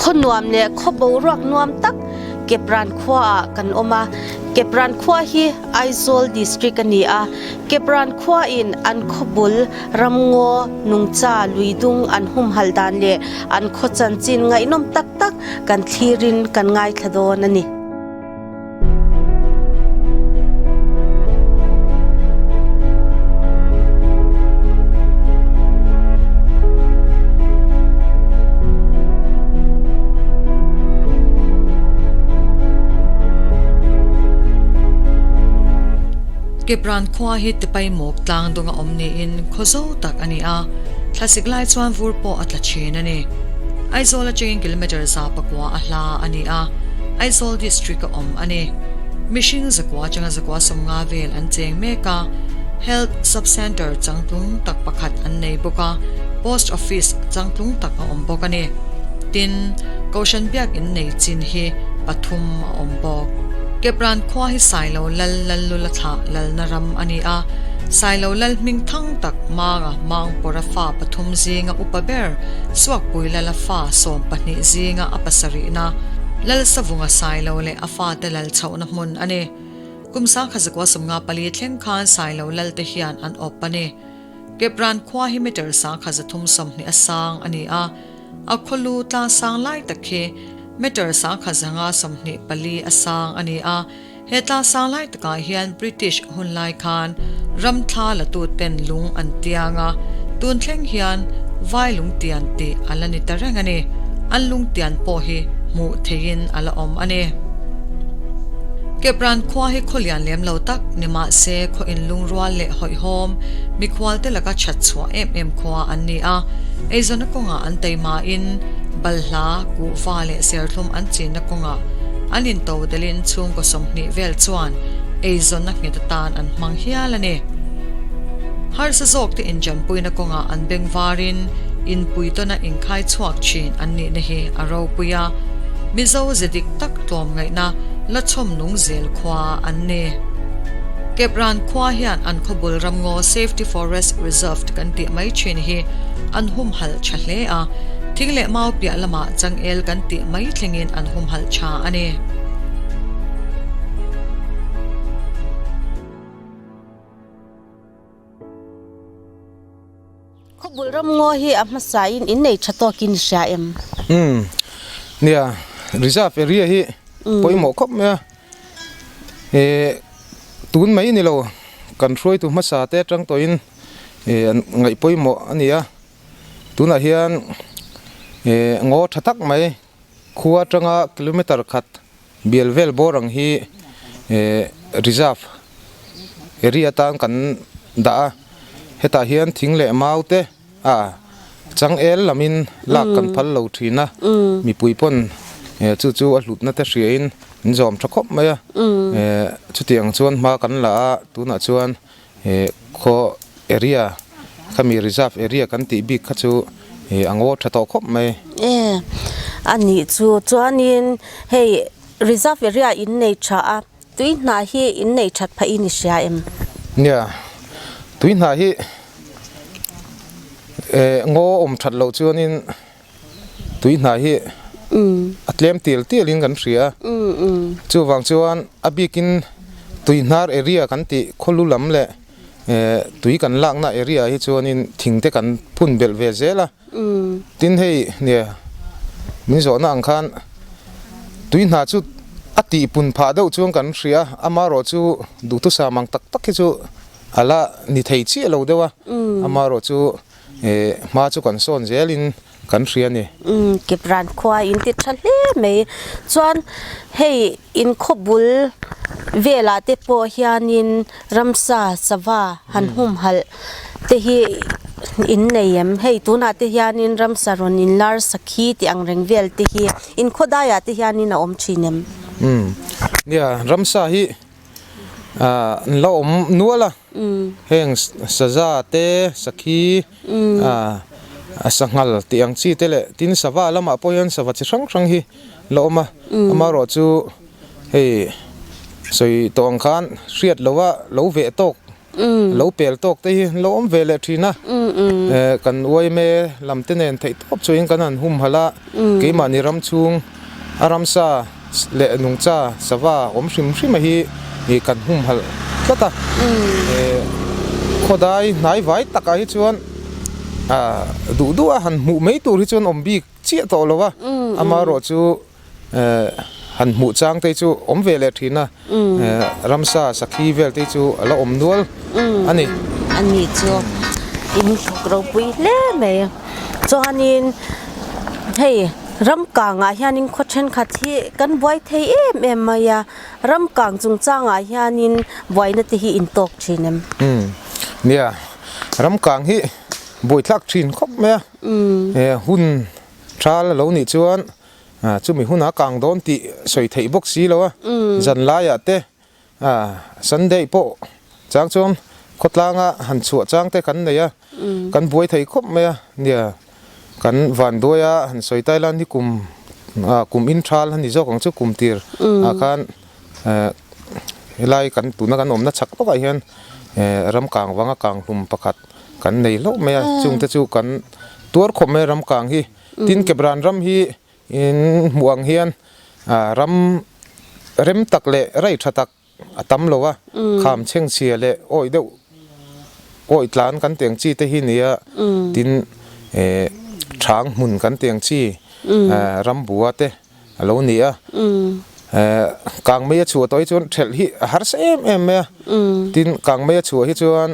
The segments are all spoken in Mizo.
Khaw nuam leh khaw boruak nuam tak Kepran khuaah kan awm a. Kepran khua hi Aizawl District a ni a. Kepran khuain an khaw bul ramngaw nungcha luidung an humhalh dan leh an khaw chanchin ngaihnawm tak tak kan thlirin kan ngaithla dawn a ni. Kepran khua hi Tipaimawk tlang dunga awm niin khaw zo tak a ni a, thlasik lai chuan vur pawh a tla thin a ni. Aizawl atangin kilometre 100 a hla a ni a. Aizawl District a awm a ni. Mihring zakua atanga zakua 50 vel an cheng mek a, Health Sub-Centre changtlung tak pakhat an nei bawk a, Post Office changtlung tak a awm bawk a ni. Tin, Kohhran Biakin nei chin hi pathum a awm bawk. Kepran khua hi Sailo Lal Lallula thlah lalna ram a ni a, Sailo Lal hming thang tak Manga Mangpawra fa pathum zinga upa ber Suakpui Lala fa 12 zinga a pasarihna Lalsavunga Sailo leh a fate lal chhohna hmun a ni. Kum 1954 thleng khan Sailo Lalte hian an awp a ni. Kepran khua hi meter 330 a sang a ni a, a khawlu tlang sang lai tak hi meter 524 a sang a ni a. He tlang sang lai takah hian British hun lai khan ram thla latuten lung an tiang a, tun thleng hian vai lungtian tih a la ni ta reng a ni. An lungtian pawh hi hmuh theihin a la awm a ni. Kepran khua hi khaw lian lem lo tak ni mah se khaw inlungrual leh hawihhawm mikhualte laka that chhuah em em khua an ni a, eizawnna kawngah an teimain balhla, kuhva leh serthlum an chinna kawngah An intodelin chhungkaw 20 vel chuan eizawnna nghet atan an hmang hial a ni. Harsa zawkte injanpuina kawngah an beng varin inpuitawna inkhai chhuak thin an nihna hi a ropui a, Mizo ze dik tak tlawmngaihna la chhawm nung zel khua an ni. Kepran khua hian an khawbul ramngaw Safety Forest Reserved kan tih mai thin hi an humhalh tha hle a, thing leh mau piah lamah changel kan tih mai thlengin an humhalh tha a ni. Khawbul ramngaw hi a hmasain in nei tha tawkin i hria em? Umm nia reserve area hi pawimawh khawp mai a, eh tun mai ni lo kan hruaitu hmasa te atang tawhin eh ngaih pawimawh a ni a, tunah hian eh ngaw tha tak mai. Khua atanga kilometer khat bial vel bawr ang hi eh reserve area atan kan dah a, hetah hian thing leh mau te ah changel lamin lak kan phal lo thin a, mipui pawn eh chu chu a hlutna te hriain an zawm tha khawp mai a, eh chutiang chuan hma kan la a tunah chuan eh khaw area khami reserve area kan tih bik kha chu eh a ngaw tha tawh khawp mai. E a nih chu chuanin hei reserve area in nei tha a tui hna hi in nei that phah in i hria em? Nia tui hna hi eh ngaw awm that loh chuanin tui hna hi a tlem tial tial in kan hria a chuvang chuan a bikin tui hnar area kan tih khawlu lam leh eh tui kan lakna area ah hi chuanin thing te kan phun belh ve zel a tin hei nia min zawhna ang khan tui hna chu a tih pun phah deuh chuan kan hria a amaherawh chu duhthusam ang tak tak hi chu a la ni thei chiah lo deuh a amaherawh chu. Eh, hma chu kan sawn zelin kan hria ni. Umm, Kipran khua in ti tha hle mai. Chuan hei in khaw bul velah te pawh hianin ramsa sava han humhalh te hi in nei em? Hei tunah te hianin ramsa rawn in lar sakhi tih ang reng vel te hi in khaw daiah te hianin a awm thin em? Umm, nia ramsa hi ah an la awm nual a. Heng saza te, sakhi, sanghal tih ang chi te leh tin sava lamah pawh hian sava chi hrang hrang hi la awm a, amaherawh chu hei sawi tawh ang khan hriat lova lo veh tawk Lo pel tawk te hi an lo awm ve leh thin a. Kan yma lam te nen theih tawp chuan kan han humhalh a, keimahni ram chhung a ramsa leh nungcha sava awm hrim hrim a hi kan humhalh tlat a. Khawdai hnai vai takah hi chuan duh duh a han hmuh mai tur hi chuan awm bik chiah tawh lo a, amaherawh chu han hmuh chang te chu awm ve leh thin a, ramsa sakhi vel te chu a la awm nual a ni. A ni chu in thawk ropui hle mai chuanin hei ram kangah hianin khaw thenkhat hi kan buai thei em em mai a, ram kang chungchangah hianin buaina te hi in tawk thin em? Nia, ram kang hi buaithlak thin khawp mai a. Hun thal a lo nih chuan chumi huna kang dawn tih sawi theih bawk si lo a, zan laiah te Sunday pawh chang chuan khawtlanga han chhuah chang te kan nei a, kan buai thei khawp mai a, nia kan vanduai a han sawi tai lan hi kum kum in thal a ni zawk ang chu kum tir ah khan helai kan tuna kan awmna chhak lawkah hian ram kang vanga kang hlum pakhat kan nei hlauh mai a chungte chu kan tuar khawp mai a ram kang hi tin kepran ram hi in hmuh ang hian ram rem tak leh rei tha tak a tam lo a kham chhengchhia leh awih deuh awih tlan kan tih ang chi te hi ni a tin thang hmun kan tih ang chi ram bua te a lo ni a kang mai a chhuah tawh hi chuan thelh hi a harsa em em mai a tin kang mai a chhuah hi chuan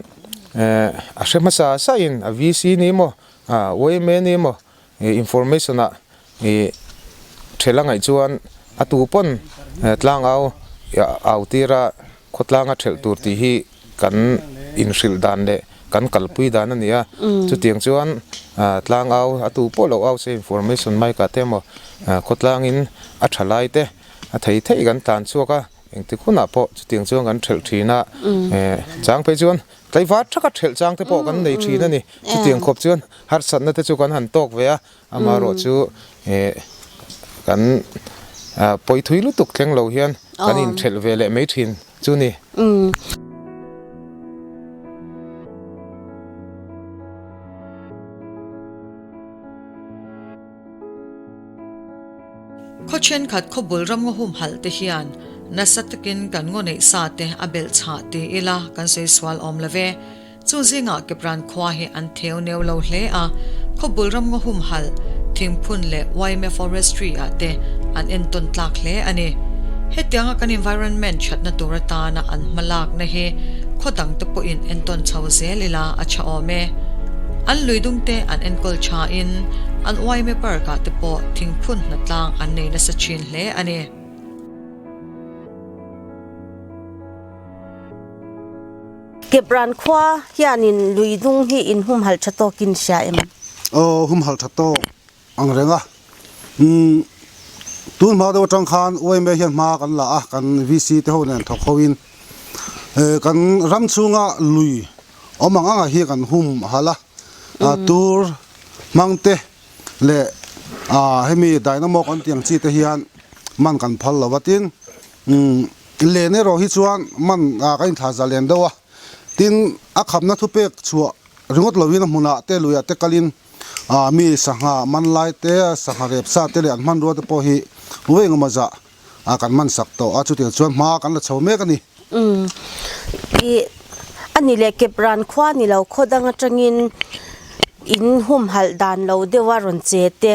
a hre hmasa sa in a VC ni emaw yma ni emaw information ah thelh a ngaih chuan a tu pawn tlang au au tir a khawtlang a thelh tur tih hi kan inhrilh dan leh kan kalpui dan a ni a, chutiang chuan tlang au a tu pawh lo au se information mic ah te emaw khawtlangin a tha lai te a thei thei kan tlan chhuak a, engtik hunah pawh chutiang chuan kan thelh thin a, chang phei chuan tlaivar thaka thelh chang te pawh kan nei thin a ni, chutiang khawp chuan harsatna te chu kan han tawk ve a, amaherawh chu kan pawithui lutuk thleng lo hian kan inthelh ve leh mai thin. Chu ni. Khaw thenkhat khawbul ram ngaw humhalh te hian nasa takin kan ngaw neih sa te a belh chhah ti ila kan sawi sual awm lo ve. Chu zingah Kepran khua hi an theu neu lo hle a, khawbul ram ngaw humhalh, thingphun leh yma forestry ah te an entawn tlak hle a ni. Hetianga kan environment thatna tur atana an hmalakna hi khaw dang te pawhin entawn chho zel ila a tha awm e. An luidung te an enkawl thain an yma park ah te pawh thingphun hnatlang an nei nasa thin hle a ni. Kepran khua hianin lui dung hi in humhalh tha tawkin hria em? Aw, humhalh tha tawk ang reng a. Umm, tun hma deuh atang khan yma hian hma kan la a, kan VC te ho nen thawk hoin kan ram chhunga lui awm ang anga hi kan humhalh a, tur hmang te leh hemi dynamo kan tih ang chi te hian man kan phal lo va tin, umm, Len erawh hi chuan man ah ka inthlah za len deuh a, tin a khapna thupek chhuah ringawt lovin a hmunah te luiah te kalin ah mi sangha man lai te sangha rep sa te leh an hmanrua te pawh hi vawi engemaw zah ah kan man sak tawh a, chutiang chuan hma kan la chho mek a ni. Umm ih a ni leh kepran khua ni lo khaw dang atangin in humhalh dan lo deuh a rawn che te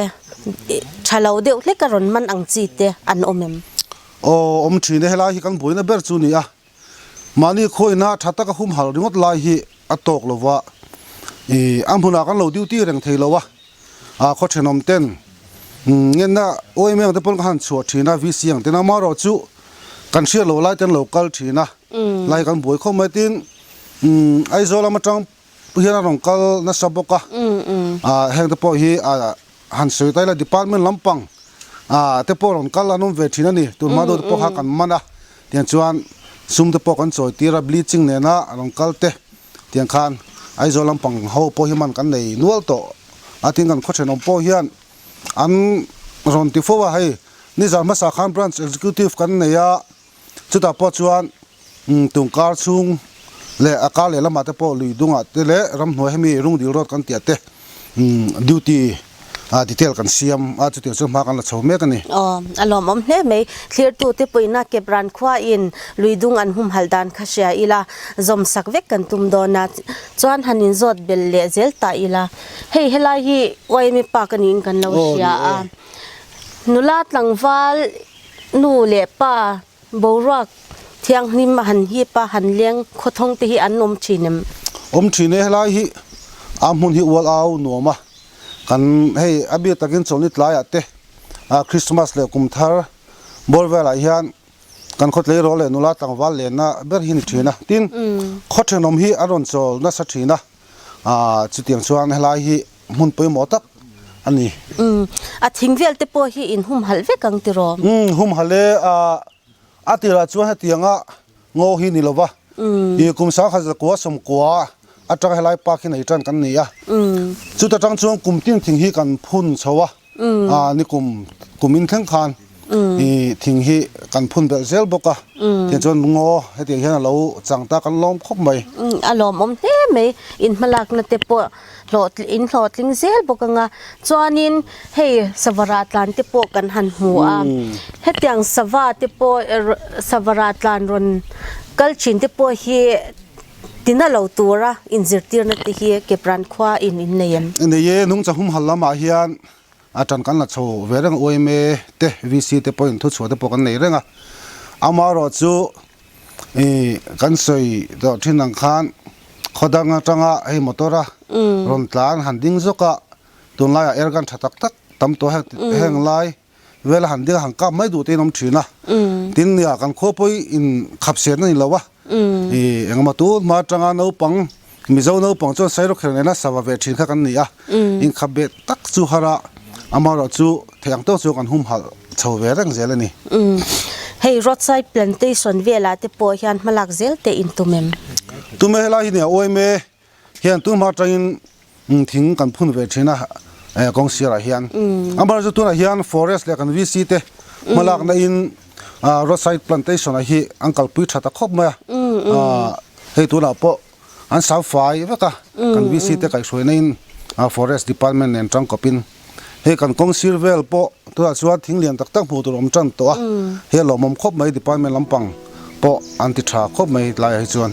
tha lo deuh hlek a rawn man ang chi te an awm em? Aw, awm thin e, helai hi kan buaina ber chu ni a, mahni khawina tha taka humhalh ringawt lai hi a tawk lo va, ih a hmunah kan lo duty reng thei lo a, ah khaw thenawm ten ngenna OMA ang te pawn ka han chhuah thin a, VC ang ten amaherawh chu kan hriat loh lai te an lo kal thin a, lai kan buai khawp mai tin Aizawl lam atang hian a rawn kal nasa bawk a, ah heng te pawh hi ah han sawi ta ila department lampang ah te pawh rawn kal an awm ve thin a ni, tun hma deuh te pawh kha kan man a, tiang chuan sum te pawh kan chawi tir a bleaching nena rawn kal te tiang khan Aizawl lampang ho pawh hi man kan nei nual tawh a, tin kan khaw thenawm pawh hian an rawn ti fo a, hei nizan hmasa khan branch executive kan nei a. Chutah pawh chuan tungkar chhung Leh a kar leh lamah te pawh lui dungah te leh ramhnuai hemi rungdil road kan tih ah te duty detail kan siam a, chutiang chuan hma kan la chho mek a ni. Aw, a lawmawm hle mai. Thlirtu te pawhin a kepran khuain lui dung an humhalh dan kha hria ila, zawmsak vek kan tum dawn a, chuan han inzawt bel leh zel ta ila. Hei helai hi YMA Park a niin kan lo hria a, nula tlangval nu leh pa Boruak thianghlim a han hip a, han leng khawthawng te hi an awm thin em? Awm thin e, helai hi a hmun hi ual au nuam a, kan hei a bik takin chawlhni tlaiah te Christmas leh kum thar bawr velah hian kan khaw tleirawl leh nula tlangval lenna ber hi ni thin a, tin khaw thenawm hi an rawn chawl nasa thin a, chutiang chuan helai hi hmun pawimawh tak a ni. Umm, a thing vel te pawh hi in humhalh vek ang tiraw? Umm, humhalh e, a tirah chuan hetianga ngaw hi ni lova, i kum sangkhat zakua sawmkua atanga helai park hi nei tan kan ni a, chuta tang chuan kum tin thing hi kan phun chho a, a ni kum kum in thleng khan i thing hi kan phun belh zel bawk a, tiang chuan ngaw hetiang hian a lo chang ta kan lawm khawp mai. Umm, a lawmawm hle mai, in hmalakna te pawh hlawhtling in hlawhtling zel bawk anga chuanin hei savara tlan te pawh kan han hmu a hetiang sava te pawh savara tlan rawn kal thin te pawh hi tina lo tura inzirtirna te hi Kepran khua in in nei em? Nei e, nungcha humhal lamah hian a tan kan la chho ve reng yma te VC te pawhin thuchhuah te pawh kan nei reng a, amaherawhchu I kan sawi tawh thin ang khan khaw dang atanga hei motor a rawn tlan han ding zawk a, tunlaiah air gun tha tak tak tam tawh heng lai vela han ding a han kap mai duh te in awm thin a, tin nia kan khua pawh in khap sian a ni lo a, i engemaw tun hma atanga naupang Mizo naupang chuan Sairawkher nena sava ve thin kha kan ni a, inkhap ve tak chu har a, amaherawhchu theih ang tawk chu kan humhalh chho ve reng zel a ni. Hei roadside plantation velah te pawh hian hmalak zel te in tum em? Tum e, helai hi nia uaime hian tun hma atangin thing kan phun ve thin a kawng sirah hian. Amaherawhchu tunah hian forest leh kan VC te hmalakna in roadside plantation ah hi an kalpui tha ta khawp mai a, hei tunah pawh An sau fai vek a, kan VC te kaihhruaina in Forest Department nen tangkawp in hei kan kawng sir vel pawh tunah chuan thing lian tak tak hmuh tur a awm tan tawh a, hei a lawmawm khawp mai Department lampang pawh an ti tha khawp mai tlaiah hi chuan.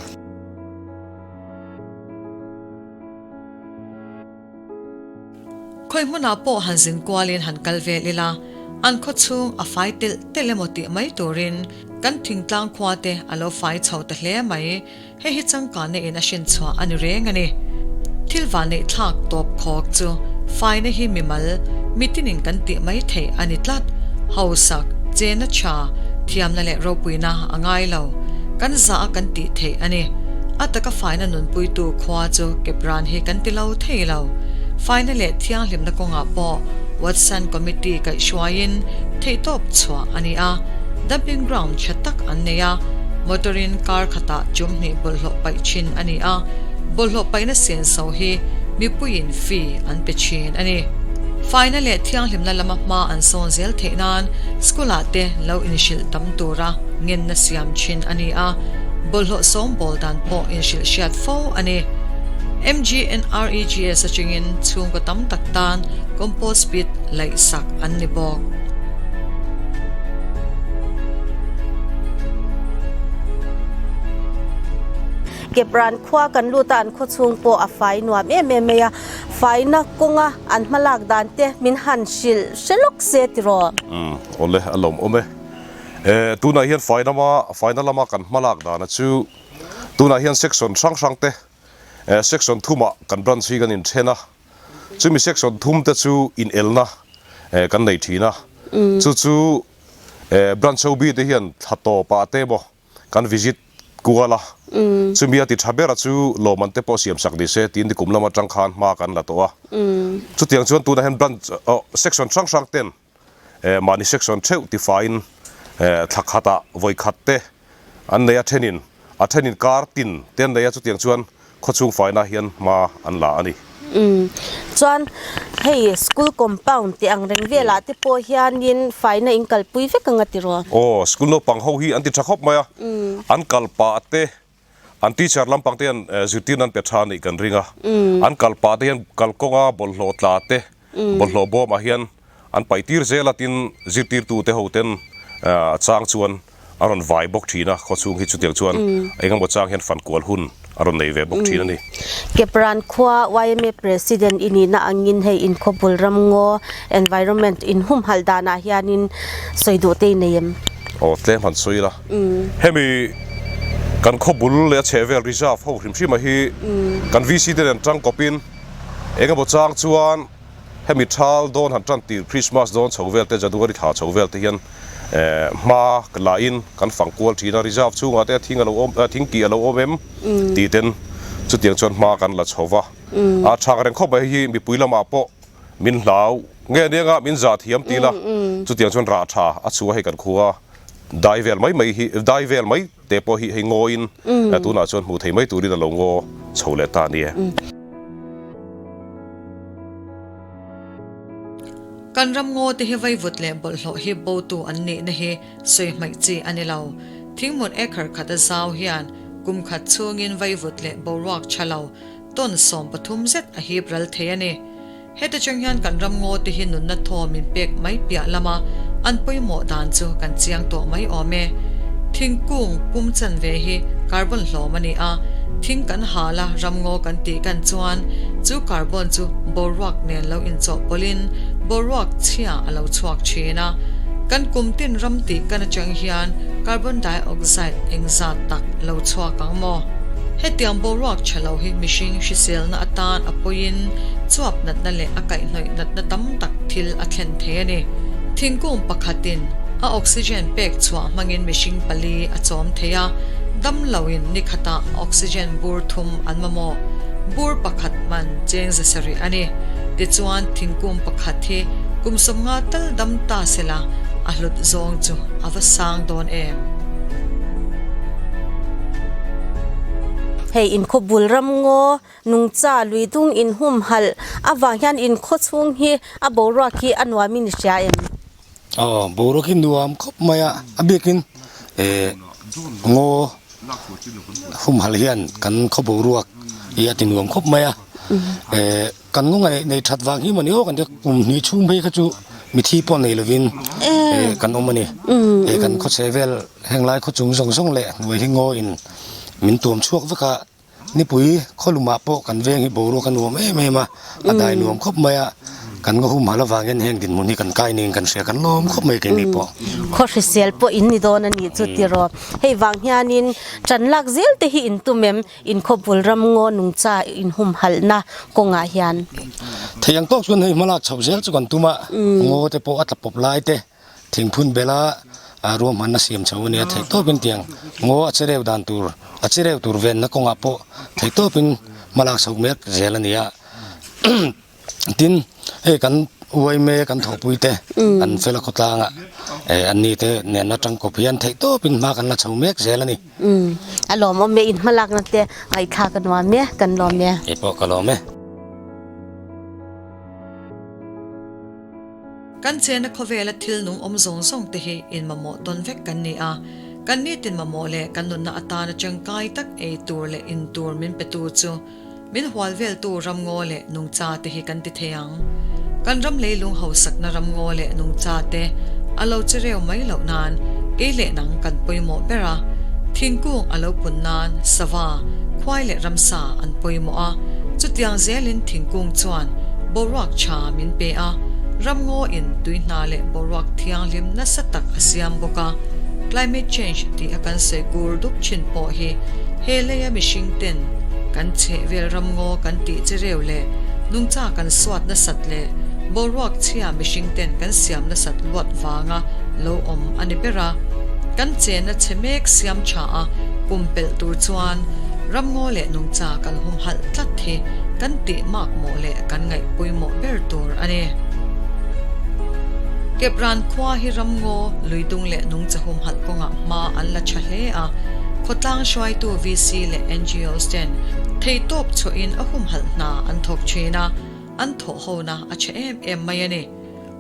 Khawi hmunah pawh han zin kualin han kal vel ila, an khaw chhung a fai telh telh emaw tih mai turin kan thingtlang khua te a lo fai chho ta hle mai. Hei hi changkanna in a hrin chhuah a ni reng a ni. Thil vanneih thlak tawp khawk chu faina hi mimal, mitinin kan tih mai theih a ni tlat. Hausak, chenna tha, thiamna leh ropuina a ngai lo. Kan zah a kan tih theih a ni. A taka faina nunpuitu khua chu Kepran hi kan ti lo thei lo. Faina leh thianghlimna kawngah pawh Watson Committee kaihhruaiin theihtawp chhuah a ni a. Dumping ground tha tak an nei a. Motor-in kar khatah chumhnih bawlhhlawh paih thin a ni a, bawlhhlawh paihna senso hi mipuiin fee an pe thin a ni. Faina leh thianghlimna lama hma an sawn zel theih nan school-ah te lo inhrilh tam tura ngenna siam thin a ni a, bawlhhlawh sawngbawl dan pawh inhrilh hriat fo a ni. MGNREGS atangin chhungkaw tam tak tan compost pit laihsak an ni bawk. Kepran khua kan lut a, an khaw chhung pawh a fai nuam em em mai a, faina kawnga an hmalak dan te min han hrilh hre lawk se tiraw? Umm, awle a lawm awm e. E, tunah hian faina lama faina lama kan hmalak dana chu tunah hian section hrang hrang te, e, section thumah kan branch hi kan inthen a, chumi section thum te chu inelna kan nei thin a, chu chu Branch OB te hian thla tawpah te emaw kan visit kual a, chumi a ti tha ber a chu lawmman te pawh siam sak ni se tiin nikum lam atang khan hma kan la tawh a. Chutiang chuan tunah hian branch section hrang hrang ten mahni section theuh tifaiin thla khatah vawi khat te An nei a thenin a thenin kar tin te an nei a chutiang chuan khawchhung faina hian hma an la a ni. Umm chuan hei school compound tih ang reng velah te pawh hianin faina in kalpui vek ang a ti rawh. Aw school naupang ho hi an ti tha khawp mai a, an kal pah te. An teacher lampang te hian zirtirna an pe tha a nih kan ring a, an kal pah te hian kalkawnga bawlhhlawh tla te, bawlhhlawh bawmah hian an paih tir zel a, tin zirtirtu te ho ten a chang chuan a rawn vai bawk thin a, khawchhung hi chutiang chuan eng emaw chang hian fankual hun a rawn nei ve bawk thin a ni. Kepran khua yma President i nihna angin hei inkhawpul ramngaw environment inhumhalh danah hianin sawi duh te i nei em? Aw tlem han sawi ila. Hemi kan khaw bul leh a chhehvel reserve ho hrim hrim a hi kan VC te nen tangkawpin eng emaw chang chuan hemi thal dawn han tan tir Christmas dawn chho vel te January thla chho vel te hian hma la in kan fang kual thin a reserve chhungah te thing a lo awm thing tih a lo awm em tih ten chutiang chuan hma kan la chho va a chhang reng khawp mai hi mipui lamah pawh min hlau nge anianga min zah thiam tih la chutiang chuan rah tha a chhuah hei kan khua. Dai vel mai mai hi, dai vel mai te pawh hi hei ngawiin tunah chuan hmuh thei mai turin a lo ngaw chho leh ta a ni e. Kan ram ngaw te hi vaivut leh bawlhhlawh hi botu an nihna hi sawi hmaih chi a ni lo. Thinghmun acre khat a zau hian kum khat chhungin vaivut leh boruak tha lo ton 13 zet a hip ral thei a ni. Heta chang hian kan ram ngaw te hi nunna thaw min pek mai piah lama an pawimawh dan chu kan chiang tawh mai awm e. Thingkung pum chanve hi carbon hlawm a ni a, thing kan hal a ram ngaw kan tih kan chuan chu carbon chu boruak nen lo inchawhpawlhin boruak chhia a lo chhuak thin a. Kan kum tin ram tih kan atang hian carbon dioxide engzat tak lo chhuak ang maw? Hetiang boruak tha lo hi mihring hriselna atan a pawiin chuap natna leh a kaihhnawih natna tam tak thil a thlen thei a ni. Thingkung pakhatin a oxygen pek chhuah hmangin mihring pali a chawm thei a, damloin ni khatah oxygen bur thum an mamawh. Bur pakhat hman cheng za sarih a ni. Tichuan thingkung pakhat hi kum 50 tal dam ta sela a hlut zawng chu a va sang dawn em? Hei inkhawbul ramngaw Nungcha lui dung inhumhalh avang hian inkhaw chhung hi a boruak hi a nuamin i hria em? Aw, boruak hi nuam khawp mai a, a biakin eh ngaw humhalh hian kan khaw boruak hi a ti nuam khawp mai a, eh kan ngaw ngaih nei that vang hi mawni aw kan tia kum hnih chhung phei kha chu mithi pawh nei lovin eh kan awm a ni, eh kan khawchhe vel henglai khaw chung zawng zawng leh hnuai hi ngaw in min tuam chhuak vek a. Nipui khawlumah pawh kan veng hi boruak a nuam em em a, a dai nuam khawp mai a, kan ngaw humhal avangin heng dinhmun hi kan kai niin kan hria, kan lawm khawp mai keini pawh. Khaw hrisel pawh in ni dawn a nih chu tiraw. Hei vang hianin ṭan lak zel te hi in tum em? In khawpul ram ngaw nungcha in humhalhna kawngah hian. Thei ang tawk chuan hei hmalak chhoh zel chu kan tum a, ngaw te pawh a tla pawp lai te. Thingphun bela ruahmanna siam chho a nia, theihtawpin tiang ngaw a chereu dan tur, a chereu tur venna kawngah pawh theihtawpin hmalak chho mek zel a ni a. Tin, hei kan uaime kan thawhpui te an fel a khawtlanga an ni te nen atang kawp hian theihtawpin hma kan la chho mek zel a ni. A lawmawm e, in hmalakna te ngaihthlak a nuam e, kan lawm e. Keipawh ka lawm e. Kan chena khawvela thil nung awm zawng zawng te hi in mamawh tawn vek kan ni a. Kan nitin mamawh leh kan nunna atana tangkai tak ei tur leh in tur min petu chu min hual veltu ramngaw leh nungcha te hi kan ti thei ang. Kan ram leilung hausakna ramngaw leh nungcha te a lo che reu mai loh nan kei leh nang kan pawimawh ber a. Thingkung a lo pun nan sava, khuai leh ramsa an pawimawh a. Chutiang zelin thingkung chuan boruak tha min pe a, ramngaw in tui hna leh boruak thianghlim nasa tak a siam bawk a. Climate change tih a kan sawi kur dup thin pawh hi he leia mihring ten kan chhehvel ramngaw kan tih che reu leh nungcha kan suat nasat leh boruak chhia mihring ten kan siam nasat luat vanga lo awm a ni ber a. Kan chenna chhe mek siam tha a pumpelh tur chuan ramngaw leh nungcha kan humhalh tlat hi kan tih mak mawh leh kan ngaih pawimawh ber tur a ni. Kepran khua hi ramngaw, luidung leh nungcha humhalh kawngah hma an la tha hle a, khawtlang hruaitu VC leh NGOs ten theihtawp chhuahin a humhalh hna an thawk thin a, an thawh hona a tha em em mai a ni.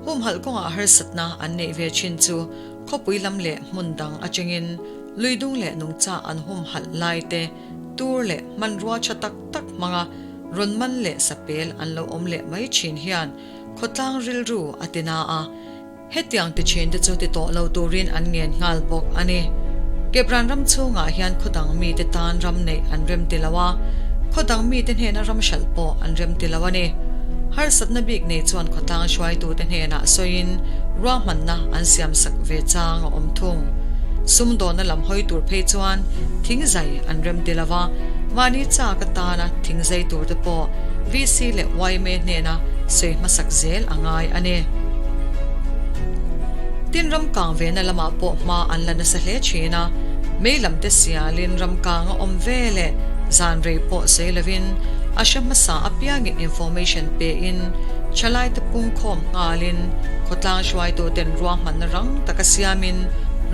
Humhalh kawngah harsatna an neih ve thin chu khawpui lam leh hmun dang atangin luidung leh nungcha an humhalh lai te. tur leh hmanrua tha tak tak hmanga rawn man leh sapel an lo awm leh mai thin hian khawtlang rilru a ti na a. Hetiang ti thin te chu ti tawh lo turin an ngen nghal bawk a ni. Kepran ram chhungah hian khaw dang mite tan ram neih an rem ti lo a, khaw dang mite hnena ram hralh pawh an rem ti lo a ni. Harsatna bik nei chuan khawtlang hruaitute hnenah sawiin ruahmanna an siamsak ve chang a awm thung. Sumdawnna lam hawi tur phei chuan thingzai an rem ti lo a, mahni chak atana thingzai turte pawh VC leh yma hnena sawi hmasak zel a ngai a ni. Tin ram kang vena lamah pawh hma an la nasa hle thin a, mei lam te sialin ram kang a awm ve leh zan rei pawh sawi lovin a hre hmasa apiangin information pein thalaite pungkhawm nghalin khawtlang hruaituten ruahmanna rang taka siamin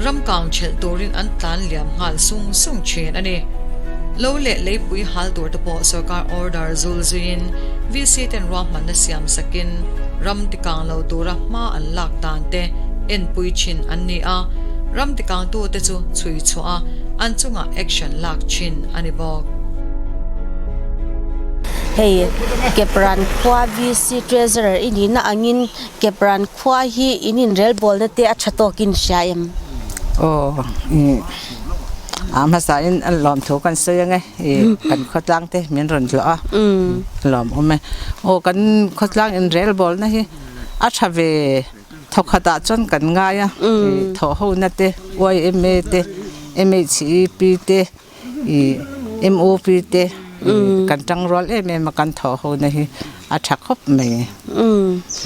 ram kang thelh turin an tlan liam nghal sung sung thin a ni. Lo leh leipui hal tur te pawh sorkar order zul zuiin VC ten ruahmanna siam sakin ram tikang lo tura hma an lak dan te enpui thin an ni a, ram tikangtute chu chhui chhuah a, an chungah action lak thin a ni bawk. Hei Kepran khua VC Treasurer i nihna angin Kepran khua hi in inrelbawlna te a tha tawkin hria em? Aw, a hmasain a lawmthu kan sawi ange. I kan khawtlang te min rawn hlawh a lawm awm e aw kan khawtlang in rel bawlna hi a tha ve thawkhat ah chuan kan ngai a i thawh ho na te yma te mhep te i mop te kan tangrual em em a kan thawh ho na hi a tha khawp mai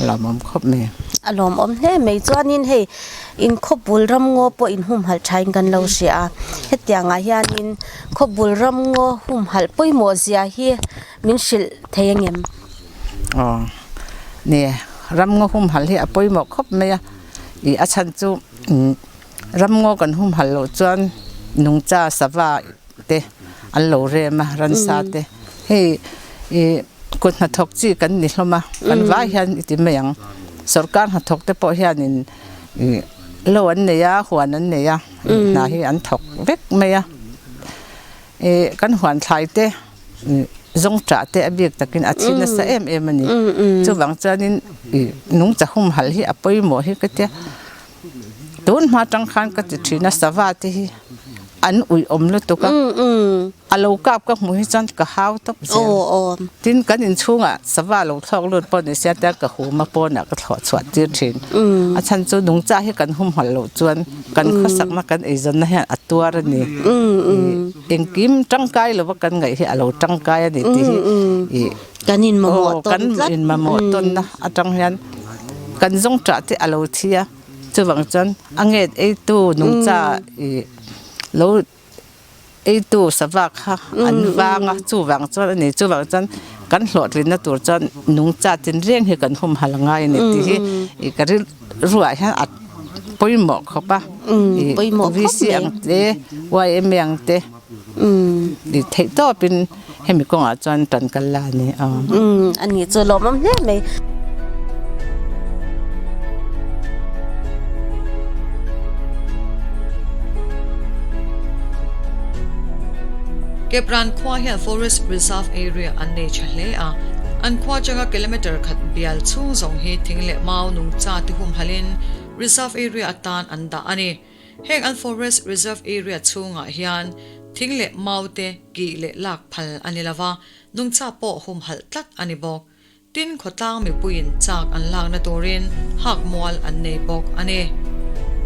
lawmawm khawp mai. A lawmawm hle mai chuanin hei inkhawpbul ramngaw pawh inhumhalh thain kan lo hria a hetiangah hianin Khawbul ramngaw humhalh pawimawh zia hi min hrilh thei ang em? Aw, ni, ramngaw humhalh hi a pawimawh khawp mai a, ih a chhan chu ramngaw kan humhalh loh chuan nungcha sava te an lo rem a, ransa te, hei ih kut hnathawk chi kan ni hlawm a, kan vai hian i ti mai ang, sawrkar hnathawk te pawh hianin ih lo an nei a, huan an nei a. Hna hi an thawk vek mai a, ih kan huan thlai te zawngṭah te a bik takin a thi nasa em em a ni. Chuvang chuanin ih nungcha humhalh hi a pawimawh hi ka tia, tun hma atang khan ka ti thin a sava te hi an uiawm lutuk a. A lo kap ka hmuh hi chuan ka hau tawp zel. Tin, kan inchhungah sava lo thlawk lut pawh ni sia tia ka hum a pawnah ka thlawh chhuah tir thin. A chhan chu nungcha hi kan humhalh loh chuan kan khawsakna kan eizawnna hian a tuar a ni. Engkim tangkai lova kan ngaih hi a lo tangkai a ni tih hi Kan inmamawh tawn tlat. Kan inmamawh tawnna atang hian kan zawngṭah te a lo thi a, chuvang chuan a nget eitu nungcha lo Eitu sava kha an vang a, chuvang chuan a ni, chuvang chuan kan hlawhtlinna tur chuan nungcha tinreng hi kan humhalh a ngai a ni tih hi ih ka rilruah hian a pawimawh khawp a, ih VC ang te yma ang te ih theih tawpin hemi kawngah chuan tan kal la a ni a. A ni chu lawmawm hle mai. Kepran khua hian Forest Reserve Area an nei tha hle a, an khua atanga kilometre khat bial chhung zawng hi thing leh mau nungcha te humhalhin Reserve Area atan an dah a ni. Heng an Forest Reserve Area chhungah hian thing leh mau te kih leh lak phal a ni lova, nungcha pawh humhalh tlat a ni bawk. Tin, khawtlang mipuiin chak an lakna turin hak mual an nei bawk a ni.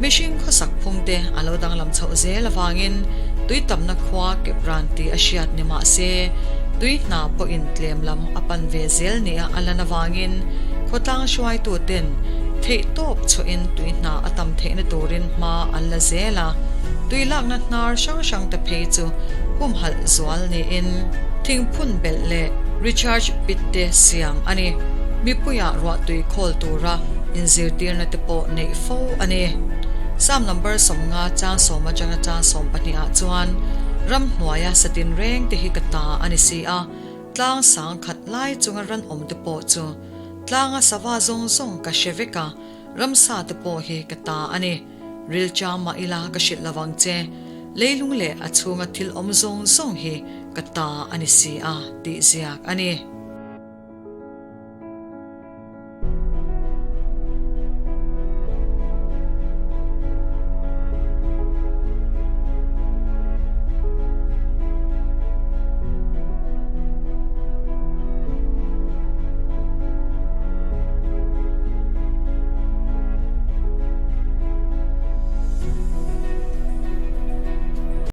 Mihring khawsak phungte a lo danglam chhoh zel avangin tui tamna khua kep ran tih a hriat ni mah se, tui hna pawhin tlem lam a pan ve zel nia a lan avangin khawtlang hruaituten theihtawp chhuahin tui hna a tam theihna turin hma an la zel a, tui lakna hnar hrang hrangte phei chu humhalh zual niin thingphun belh leh Recharge pit te siam a ni. Mipuiah ruahtui khawl tura inzirtirna te pawh neih fo a ni. Psalm number 50 chang sawm atanga chang 12 ah chuan ramhnuaia satin reng te hi ka ta a ni si a, tlang sang khat lai chunga ran awm te pawh chu tlanga sava zawng zawng ka hre vek a, ramsa te pawh hi ka ta a ni. Rilchang mah ila ka hrilh lovang che. Leilung leh a chhunga thil awm zawng zawng hi ka ta a ni si a, tih ziak a ni.